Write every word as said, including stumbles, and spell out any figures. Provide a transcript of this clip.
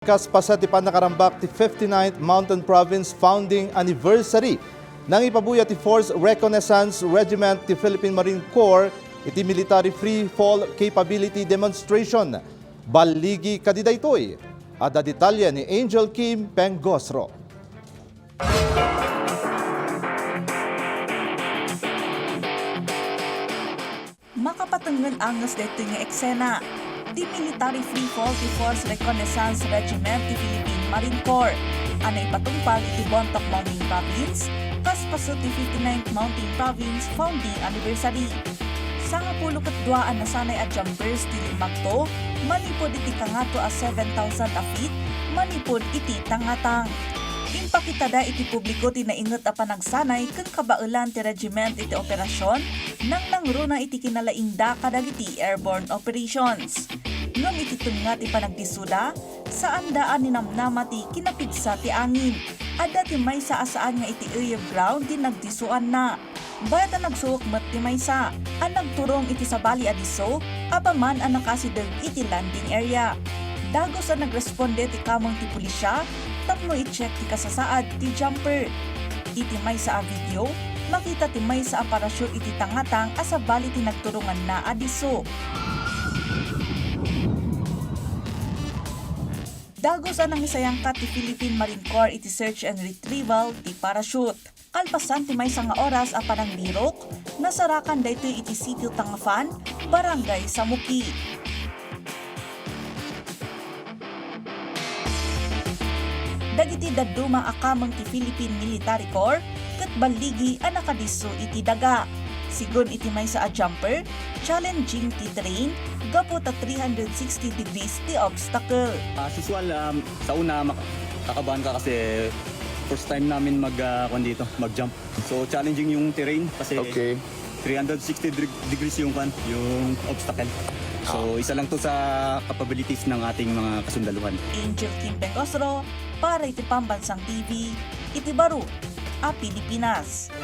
Kas paset ti pannakarambak ti fifty-ninth Mountain Province Founding Anniversary, nangipabuya ti Force Reconnaissance Regiment ti Philippine Marine Corps iti Military Free Fall Capability Demonstration. Balligi kadi daytoy. Adda detalye ni Angel Kim Pengosro. Makapatengnged anges daytoy nga eksena. Ti Military Free Fall ti Force Reconnaissance Regiment ti Philippine Marine Corps a naipatungpal iti Bontoc Mountain Province, kas paset ti fifty-ninth Mountain Province Founding Anniversary. Sangapulo ket dua a nasanay a jumpers ti limmagto, manipud iti kangato a seven thousand a feet, manipud iti tangatang. Impakitada iti publiko ti nainget a panagsanay ken kabaelan ti regiment iti operasyon, nangnangruna iti kinalaingda kadagiti airborne operations. Ngem iti tengnga ti panagdissoda, saanda a ninamnama ti kinapigsa ti angin. Adda ti maysa a saan nga iti air ground ti nagdissoanna. Bayat a nagsuok met ti maysa a nagturong iti sabali a disso, apaman a nakasideg iti landing area. Dagus a nagresponde ti kameng ti pulisya tapno i-check ti kasasaad ti jumper. Iti maysa a video, makita ti maysa a parachute iti tangatang a sabali ti nagturonganna a disso. Dagus a nangisayangkat ti Philippine Marine Corps iti search and retrieval ti parachute. Kalpasan ti maysa nga oras a panangbirok, nasarakan daytoy iti Sitio Tangafan, Barangay Samuki. Dagiti dadduma a kameng ti Philippine Military Corps ket balligi a nakadisso iti daga. Sigun iti maysa a jumper, challenging ti terrain gapu ta three hundred sixty degrees ti obstacle. As usual, um, sa una, mak-, kakabahan ka kasi first time namin mag, ah, kwan dito, mag-jump. So, challenging yung terrain kasi Okay. three hundred sixty deg-, degrees yung kwan, yung obstacle. So, Ah. isa lang to sa capabilities ng ating mga kasundaluhan. Angel Kim Pengosro, para iti Pambansang T V, iti baro a Pilipinas.